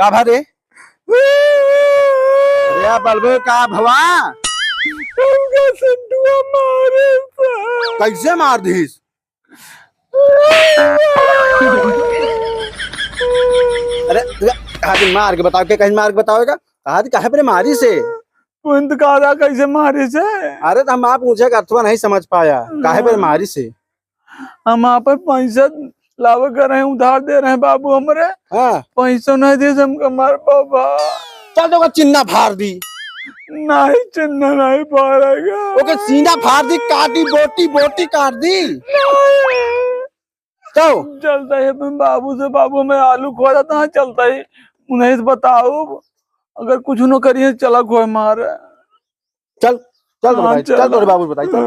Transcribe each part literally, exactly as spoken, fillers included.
का भा रे? अरे बलबो, का भवा? हमका सिंटुआ मारे सा। कैसे मार दीस? अरे, कहा कि मार के बताओ, के कहीं मार के बताओ का? कहा कि काहे पर मारी से? तू तो कहा था कैसे मारी से? अरे, तो हम आप मुझे का अथवा नहीं समझ पाया, काहे पर मारी से? हम आप पैसा लावे कर रहे, उधार दे रहे बाबू हमरे। हाँ। पैसा नहीं दे, हमका मार बाबा। चल, तो ओकर चिन्ना फाड़ दी। नहीं, चिन्ना नहीं फाड़ेगा। ओके सीना फाड़ दी, काटी बोटी, बोटी काट दी। नहीं। तो चलता है अपने बाबू से, बाबू, मैं आलू खोदा था, चलता ही उन्हें से बताओ, अगर कुछ न करिए, चला खोए मारे। चल, चल तो हाँ, बताई, चल चल। तोरे बाबू बताई, चल।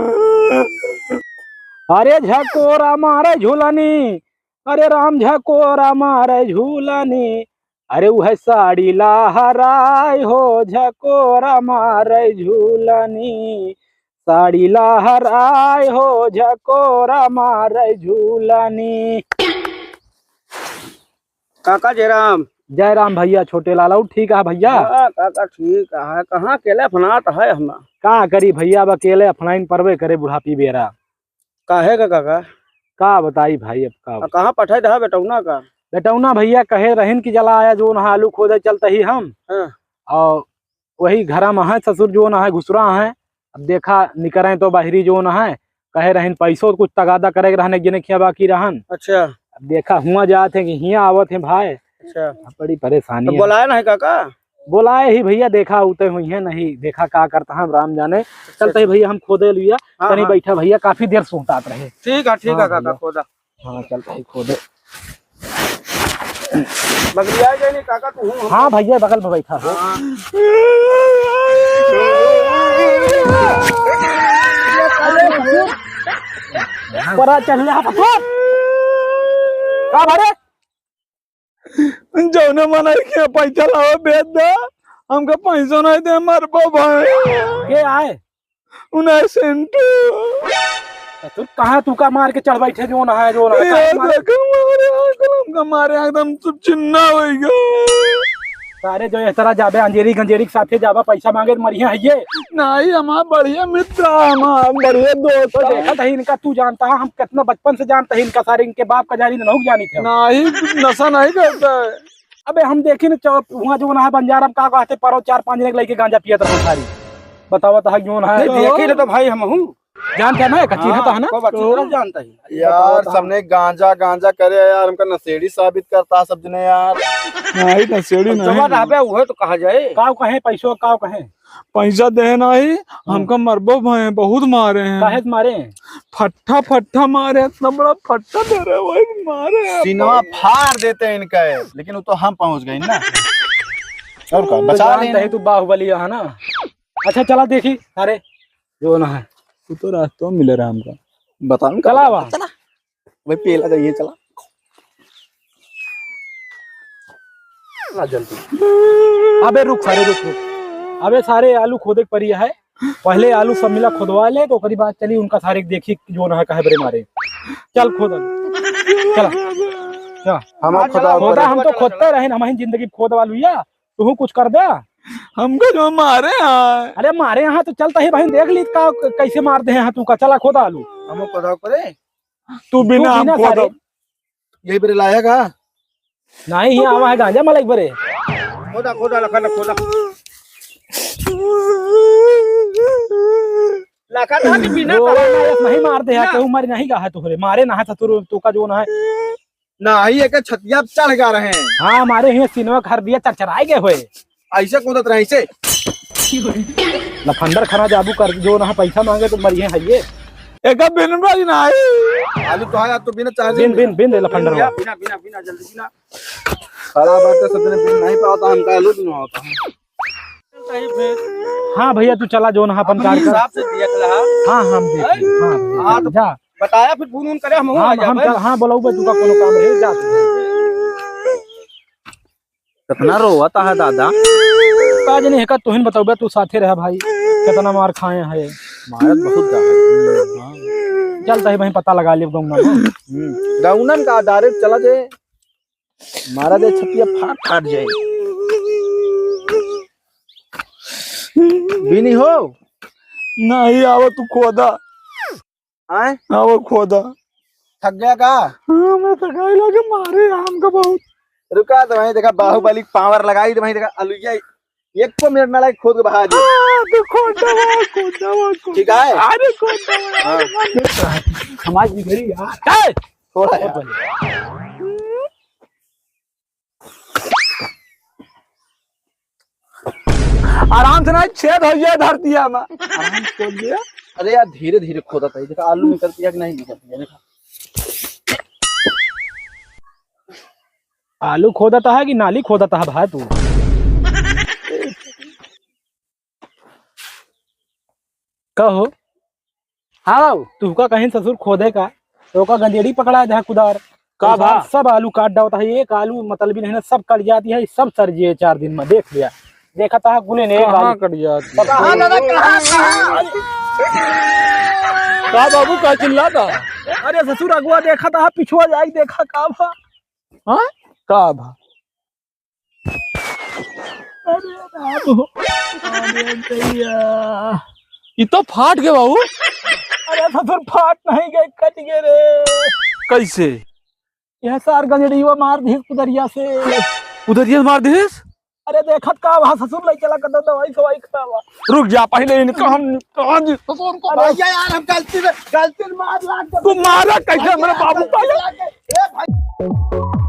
अरे झकोरा मारे झूलनी, अरे राम झकोरा मारे झूलनी, अरे उहे साड़ी लहराए हो झकोरा मारे झूलनी, साड़ी लहराए हो झकोरा मारे झूलनी। काका जयराम। जयराम भैया, छोटे लाला, उ ठीक है भैया? हाँ, काका ठीक है। कहाँ अकेले अफनात है हम? का करी भैया, अब अकेले अफनाइन परबे करे बुढ़ापी बेरा। काहे का काका? का बताई भाई, अब का आ, बताई। कहाँ पठाई रहा बेटौना का? बेटौना भैया कहे रहिन कि जला आया जो नहा आलू खोदे चलते ही हम। हाँ। और वही घरा में है ससुर जो नहा घुसरा है। अब देखा निकरे तो बाहरी जो नहा कहे रहिन पैसो कुछ तगादा करे के रहने जने खिया बाकी रहन। अच्छा। अब देखा हुआ जात है कि हिया आवत है भाई। अच्छा। अब बड़ी परेशानी तो है। बोलाए नहीं काका? बोलाए ही भैया, देखा उते हुई है नहीं, देखा का करता हम राम जाने। अच्छा, चलते ही अच्छा। भैया हम खोदे लिया। हाँ, तनी हाँ। बैठा भैया, काफी देर से उतात रहे। ठीक है, ठीक हाँ है काका, भैया। खोदा। हाँ, चलते ही खोदे। बगलिया जाए नहीं काका, तू हूँ। हाँ भैया, बगल में बैठा हो। हाँ। परा चढ़ ले, हाँ, पकड़। का भरे? जौने मनई के पैसा लावे बेच दे, हमका पैसा नहीं दे, मरबो भाई। के आए? उन्हें सेंटू। तो तू कहाँ तू का मार के चढ़ बैठे जो ना है, जो ना है, ये मार। देखो मारे आंकल, हमका मारे एकदम सब चिन्ना हो गया। सारे जो इस तरह जाबे अंजेरी गंजेरी के साथे जाबा पैसा मांगे मरिया है ये। नहीं, हमार बढ़िया मित्र है, हमार बढ़िया दोस्त तो है। देखा था इनका, तू जानता है, हम कितना बचपन से जानते हैं इनका, सारे इनके बाप का जानी नहीं जानी थे। नहीं, नशा नहीं करता है। अबे हम देखी न चौक हुआ जो ना है बंजारा में का कहते परो चार पाँच जने के लइके गांजा पियत रहो सारी। बतावा तो है जो ना है। अरे देखे न तो भाई हम हूँ। जानते हैं ना, कच्ची है तो है ना? हाँ, खूब अच्छी तरह जानता है। यार, सबने गांजा, गांजा करे यार, हमका नशेड़ी साबित करता है सब जने यार। नहीं, नशेड़ी नहीं। जमा रहबे, उहे तो कहा जाए। काव कहे, पैसो काव कहे? पैसा दे नहीं, हाँ। हमका मरबो भय, बहुत मारे हैं। काहे से मारे हैं? फट्ठा, फट्ठा मारे, इतना बड़ा फट्ठा दे रहे, वही मारे हैं। सीनवा फाड़ देते हैं इनका, लेकिन वो तो हम पहुंच गए ना। और का, तो बचा जानते लेना। ही तू बाहुबली है ना। अच्छा, चला देखी। अरे, जो ना है। तू तो रास्ता में मिले रहा हमका। बता न चला कब बा। चला। भाई, पहला जाइए, चला। चला जल्दी। अबे रुक सारे, रुक, रुक। अबे सारे आलू खोदे के परी है। पहले आलू सब मिला खोदवा ले, तो ओकरी बाद चली उनका सारे के देखी जो ना है काहे बरे मारे। चल खोद। चल। हम आज खोदा, चला, खोदा, हम तो खोदवा खोदते रहे, हम ही जिंदगी खोदवा लुइया। तू कुछ कर दे। हमका जो मारे हैं। अरे मारे यहाँ तो चलता ही भाई, देख ली का कैसे मार दे हैं तू का। चला खोदा आलू। हम खोदा करे। तू बिना तू हम बिना खोदा। सारे। यही बरे लाया का? नहीं, ये आवा है गांजा मलई बरे। खोदा, खोदा, लखन, खोदा। लखन, अभी बिना वो कहा। नहीं मार दे है, ना। केहू मारे नहीं कहा तोहरे। मारे ना है ससुर, तू का जो ना है। नाही, एके छतिया पे चढ़ गा रहे हैं। हाँ, हमारे हियाँ सिनवा के हरदिया चरचराए गए होए। ऐसे कूदत रहे, ऐसे। लफंडर खाना जाबू कर, जो ना पैसा मांगे तो मरिए है ये। एका बिन भाई नाही। आलू तो है, आज तो बिना चार्जिंग बिन, बिन, बिन दे लफंडर बिना, बा। बिना, बिना, बिना, जल्दी बिना। खराब बात है, सब दिन बिन नहीं पाता, हमका आलू बिन होता है। हाँ भैया, तू चला जो ना अपन अपने कार कर। हिसाब से दिया चला। हाँ, हम देख लें। हाँ, भैया, हाँ, तो जा। बताया फिर फोन वोन करे, हम हाँ, आ जाबे। हम चल, हाँ, बोलौबे तू का कोनो काम रहे, जा तू। कितना रोवता है दादा। का जने हेका तोहिन बतौबे, तू साथे रहा भाई, कितना मार खाए हैं। मारत बहुत ज्यादा। हाँ। चल तही वहीं पता लगा लेब गौना में। हम्म, गौनन का direct चला जे। मारा दे छतिया फाट फाट जाए। बीनी हो? नहीं, आवा तू खोदा। आए? आवा खोदा। थक गया का? हाँ, मैं थकाई लगे मारे आम का बहुत। रुका तो वहीं देखा, बाहुबली पावर लगाई तो वहीं देखा, अलुइया एको मिनट ना लागे, खोद के बहा दे। हाँ, तो खोदा बा, खोदा बा, खोदा। ठीक है? अरे खोदा बा, हाँ। अरे, समाज बिगड़ी यार। ए! थोड़ा यार। आराम से ना, छेद हो गया धरतिया में। आराम से खोद दिया। अरे यार, धीरे धीरे खोदा था। देखा, आलू निकलती है कि नहीं निकलती है, देखा। आलू खोदत है कि नाली खोदत है भाई तू? का हो? हाँ बाबू। तुहका कहीं ससुर खोदे का, तो ओका गंजेड़ी पकड़ा दे कुदार। का तो भा? सब आलू काट डावत है, एक आलू मतलबी नहीं ना, सब कट जाती है, सब सर जिए चार दिन में, देख लिया। देखा था गुले ने एक कहाँ आलू। कट जाती है? कहाँ दादा, कहाँ, कहाँ? का बाबू, का चिल्लाता? अरे ससुर, अगुआ देखा था, पिछुआ जाई, देखा का भा? हाँ? का भा? अरे राम हो, अरे दैया। ई तो फाट गए बाबू। अरे ससुर, फाट नहीं गए, कट गए रे। कैसे? यह सार गंजड़ीवा मार दिस कुदरिया से। कुदरिया मार दिस? अरे देखत का भा ससुर, ले चला कर दवाई खवाई का बा। रुक जा, पहले इनका हम कहाँ जी ससुर को अरे मार। या यार, हम गलती से, गलती से मार लाग गए। तू मारा कैसे हमरे बाबू का? ए भाई।